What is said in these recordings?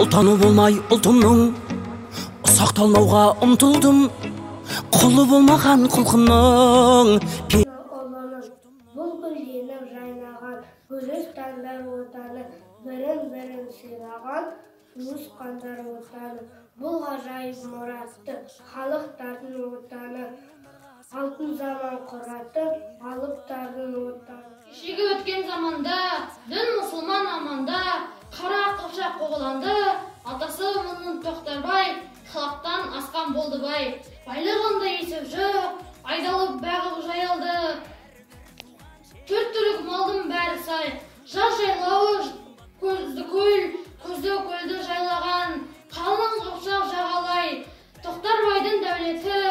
Ұлтаны болмай ұлтымның ұсақталмауға ұмтылдым. Құлы болмаған құлқынның. Бұл гүлденіп жайнаған гүлістандар отаны, бірін-бірін сыйлаған туысқандар отаны. Бұл ғажайып мұратты халықтардың отаны, алтын заман құратын алыптардың отаны. Кешегі өткен заманда дін мұсылман аманда, қара қыпшақ қоғыланды, атасы мұның Тоқтарбай, халықтан асқан болды бай. Байлығында есеп жоқ, айдалып бағып жайылды. Төрт түлік малдың бәрі сай, жаз жайлауы көзді көл, көзді көлді жайлаған, қалың қыпшақ жағалай. Тоқтарбайдың дәулеті,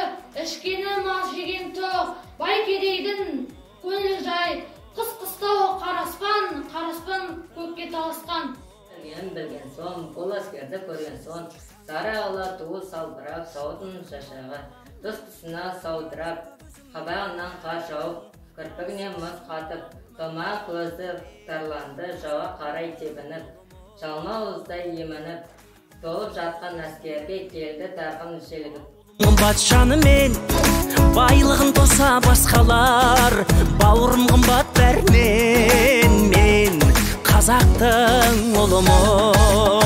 ішкені мал жеген тоқ, бай кедейдің көңілі жай, қыс қыстау қар аспан, қар аспан көкке таласқан. Мен білген соң, бұл әскерді көрген соң, сары ала туы салбырап, сауытын шашағы, тұс-тұсына саудырап, қабағынан қар жауып, кірпігіне мұз қатып, томаға көзі тарланды, жауға қарай тебініп, жалмауыздай емініп, толып жатқан әскерге келді тарғын желігіп. Қымбат жанымен, байлығын тоса басқалар, бауырым қымбат бәрінен, мен қазақтың ұлымын.